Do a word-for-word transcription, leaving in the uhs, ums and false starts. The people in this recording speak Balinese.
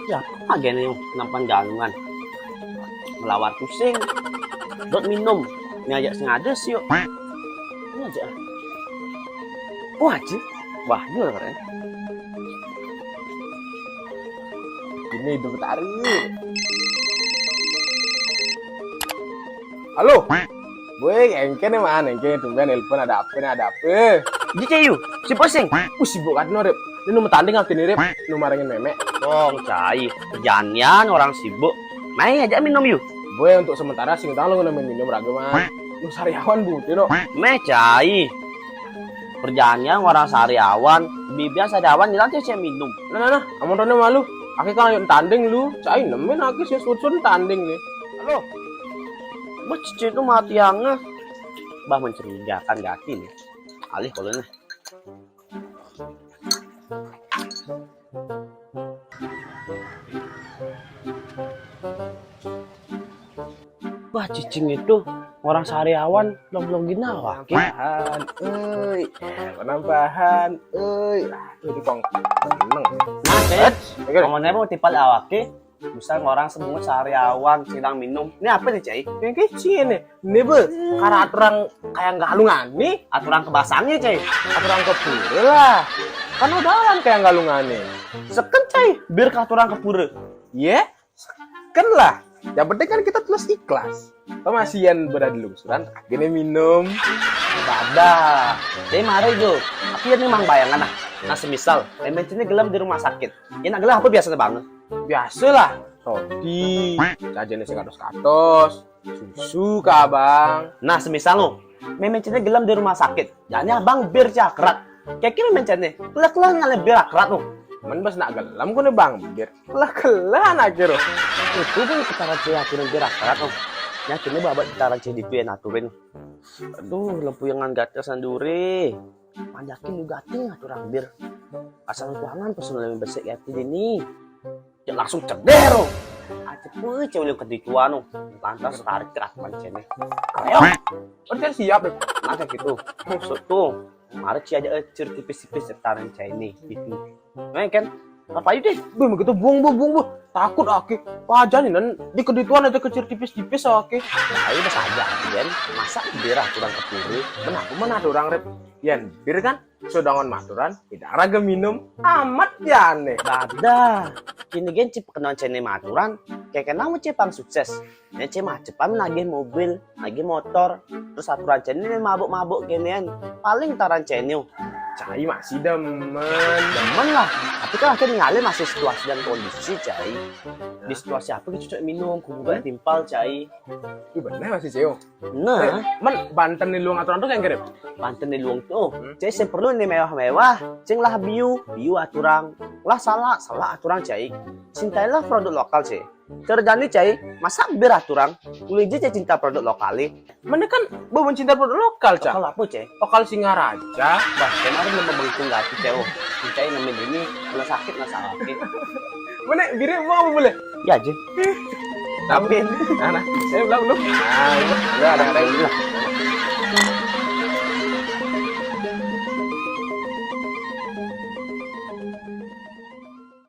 Ya, apa gini nampan galungan? Melawar pusing. Dot minum. Ngajak sengaja sih yuk. Ini aja. Wah, aja. Wah, ini orang keren. Ini hidup tarik. Halo. Woi, engke nih man, engke tumben nelpon, ada apa nih, ada apa? Ji Ceyu, si pusing. Uh, sibuk kan no, Rip. Ini nomor tanding apa nih, Rip? Nomor yang memek. Dong, cai. Jangan orang sibuk. Mai aja minum yuk. Boy, untuk sementara sing tang lo ngena minum raga man. Lu sariawan budi no. Meh cai. Perjalanan orang sariawan, bibia sariawan, jelas dia saya minum. Nah, nah, nah, amun rene malu. Aki kan ayo tanding lu, cai nemen aki sing sun tanding nih. Halo. Bos, cicing itu mati yang. Bah, mencurigakan gati nih. Alih kalau nih. Wah, cicing itu orang sariawan, lo belum gina wake. Penampahan, euy. Penampahan, euy. Aduh, di kong seneng. Nah, Cai, ngomongnya mau tipal awake, bisa orang semua sariawan, silang minum. Ini apa nih, Cai? Yang kecil nih. Ini be, karena aturan kayak galungan nih. Aturan kebasangnya, Cai. Aturan kepura lah. Kan udahan kayak galungan nih. Seken, Cai, biar ke aturan kepura. Iya? Kan lah, yang penting kan kita tulus ikhlas. Kemasian berada lungsuran, akhirnya minum. Dadah. Jadi mari Jo. Tapi ini mang bayangan ah. Nah semisal, memencetnya gelem di rumah sakit. Ini gelem apa biasa banget? Biasalah, roti, jajanan sing katos-katos, susu ke abang. Nah semisal lo, memencetnya gelem di rumah sakit. Jadinya abang bir cakrat. Keke memencetnya, kelak-kelak ngalih bir akrat lo. Men bas nak gelem kone bang bir. Lah kelan akhir. Itu pun ketaran cewek aturan gerak-gerak, oh. Yakinnya babat ketaran cewek itu yang aturin. Aduh, lempuyangan gatel sanduri. Panjakin lu gating aturan bir. Asal kuangan pas lebih besek ya ini. Ya langsung ceder, oh. Aja pun cewek lu kedituan, oh. Lantas tarik kerak pancene. Ayo. Oh, dia siap deh. Masa gitu. Maksud tuh, mari cia aja ecir tipis-tipis taran cewek ini. Gitu. Nah, kan? Apa aja deh? Bang, begitu buang, buang, buang, buang. Takut aki. Pajan nan di kedituan aja kecil tipis-tipis aki. Nah, ini saja, Jen. Masa daerah kurang kepuri? Kenapa mana ada orang rep? Yan, bir kan? Sudangan maturan, tidak raga minum. Amat ya aneh. Dadah. Kini gen cip kenal cene maturan, kayak kenal mau cepang sukses. Ini cek mah cepat nagih mobil, nagih motor, terus aturan cene mabuk-mabuk ginian. Paling taran cene. Cai masih demen. Demen lah, tapi kan akhirnya ngalih masih situasi dan kondisi, Cai. Di situasi apa kita cocok minum, kubuka timpal, Cai. Ih, bener masih Ceo. Nah, eh, men Banten di luang aturan tuh kayak grep. Banten di luang tuh, hmm? Cai saya perlu nih mewah-mewah, cing lah biu, biu aturan, lah salah, salah aturan, Cai. Cintailah produk lokal, Cai. Kerjaan ni, Cai, masa bir aturang? Ulih je, Cai, cinta produk lokal ni. Mana kan bau mencinta produk lokal, Cai? Lokal apa, Cai? Lokal Singaraja. Bah, kemarin nama bengkung gati, Cai. Oh, Cai nama ini, kena sakit, kena sakit. Mana biri mau apa boleh? Ya aja. Tapi, nah, nah, saya bilang belum. Nah, udah ada yang bilang.